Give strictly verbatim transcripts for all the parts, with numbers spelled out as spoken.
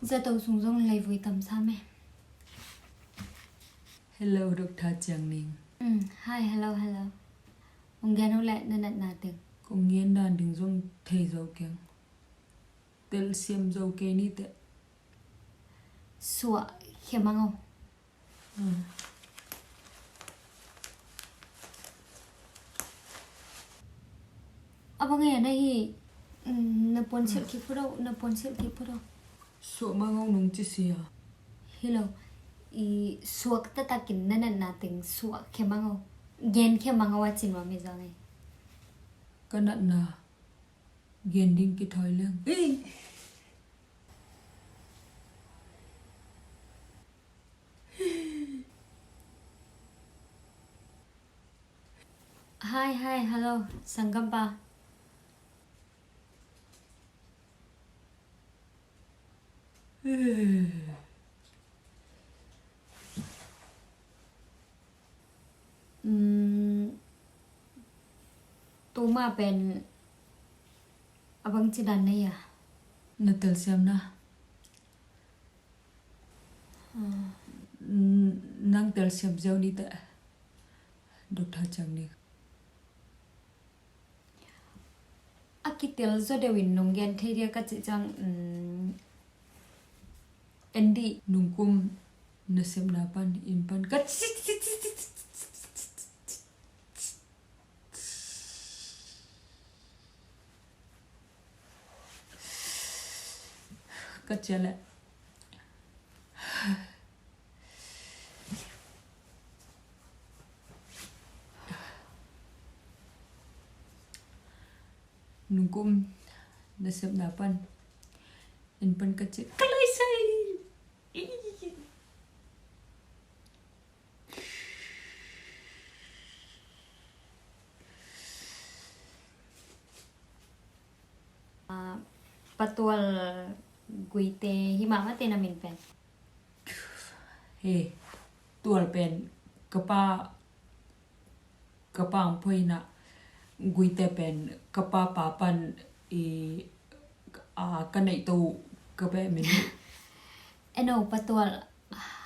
Zato sung zong leivui tam sam e. Hello, Doctor Ciang Ning. Mm, hi, hello, hello. Ong gen uh leh na natna teng. Kong gen dan ding zong thei zo keng. Telsiam zo kei ni teh. Suah khia mang o. A bang e na hi, mm, na puan silh kik phot o, na puan silh kik phot o. Suah mang o nung ci sia. Hi lo, i suak taktakin na natna teng suah khia mang o. Gen khia mang o a ci nuam hi zong e. Ka natna gen ding kithawi leng. Ei! Hi, hi, hello, sanggampa. Mm, tuma pen a bangci dan na hi a? Na telsiamna. Ah. Mm, nang telsiam ziau ni teh. Doctor Ciang Ning. A kitel zaw deuh in nong gen thei dia ka cih ciang, mm, en dih. Nungkum nasepna pan, inn pan ka ci, ka ci leh. Nungkum nasepna pan, inn pan ka ci, ka lai sai. Ah, Pa Tual Guite hi mahmah te na min pen. He, Tual pen ka pa, ka pa ang phoina, Guite pen ka pa pa pan i, a, ka neihto ka beh min. Eno, Pa Tual,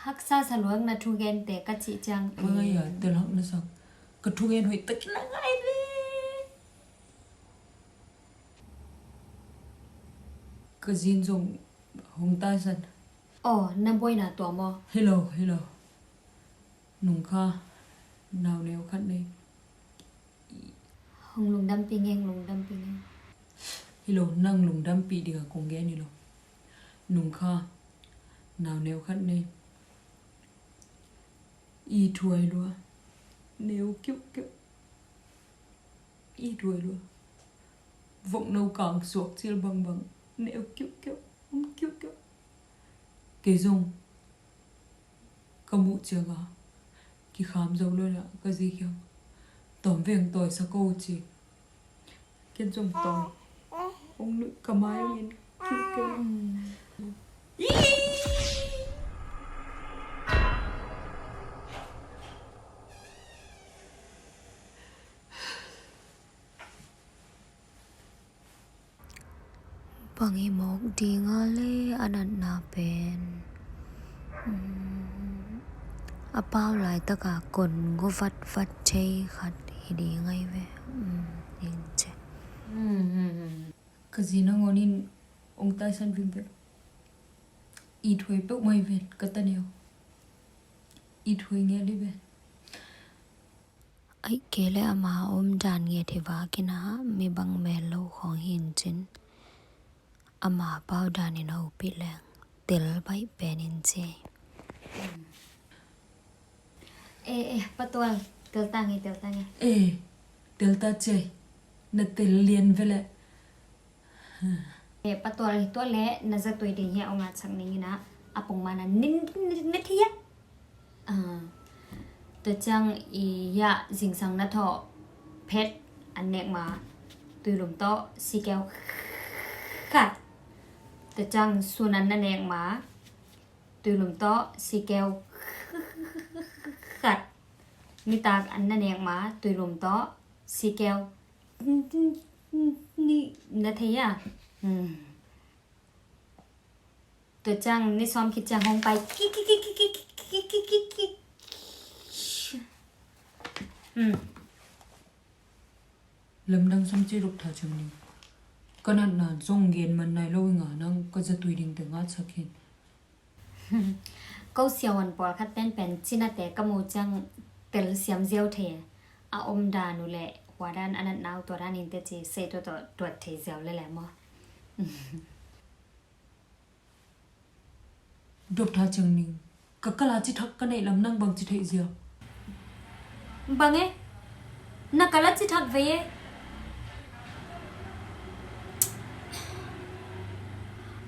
haksa sa luang na thugente ka cih ciang. Bang a ia, tel hak na sang. Ka thugen hoih tak na ngai ve. Ka zin zong hong taisan. Aw, na buaina tua maw? Hi lo, hi lo. Nung kha, nau neu khat nei. Hong lungdampi ngei, hong lungdampi ngei. Hi lo, nang lungdampi ding a kong gen hi lo. Nung kha, nau neu khat nei. I thuai lua. Neu kiuh kiuh. I thuai lua. Vok no kang suak cil bangbang. Neu kiuh kiuh. Um kiuh kiuh. Kei zong ka muh ciang a kikham zo lo na ka zi kiang. Tawm veng tawi sa ko ci. Ken zong tawm. Ong nuih ka mai ong in kiuh kiuh. Bang hi mawk ding a le a natna pen, um, a pau laitaka kon go vatvat thei khat hi ding ahi ve. Um, ding che. Ka zi nangawn in ong taisan vingvek. It huai peuh mai ven ka ta neu. It huai ngel hi ven. Aih kei le ama om dan ngiat hi vakin a, mi bang mel lo khawng hi in cin. Ama pau dan in hopih leng tel baih pen in ci. E, e, Pa Tual, tel ta nge, tel ta nge. E, tel ta ci. Na tel lian ve leh. E, Pa Tual, hi tua leh na zatui ding hi a, ong at sak ning in a, a pong man a nin, nin, nin, nin, nin, nin, nin, nin, tua ciang i hiah zingsang na thawh phet an nek ma tuilum tawh sikeu khat. Tua ciang sun an na nek ma tuilum tawh sikeu khat. Nitak an na nek ma tuilum tawh sikeu nih na thei a. Hmm. Tua ciang ni sawm khit ciang hong pai kik kik kik kik kik kik kik kik kik. Hmm. Lamdang sam ci, Doctor Cing Ning. Ka natna zong gen man nai lo i nga nang, ka zatui ding te ngat sak hin. Ko siavuan pawlkhat penpen cinate ka mu ciang tel siam ziau thei. A om dan uh le hua dan a natna uh tua dan in te ci sei tuatawh tuat thei ziau lele maw? Doctor Cing Ning, ka kala ci thak ka neih lam nang bang ci theih ziau? Bang e? Na kala ci thak vei e?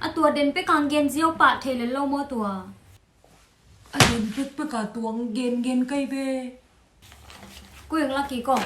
A tua den pek ang gen ziau pah thei lel lo maw tua? A den pek pek a tuang gen gen kai ve. Kuing laki ko.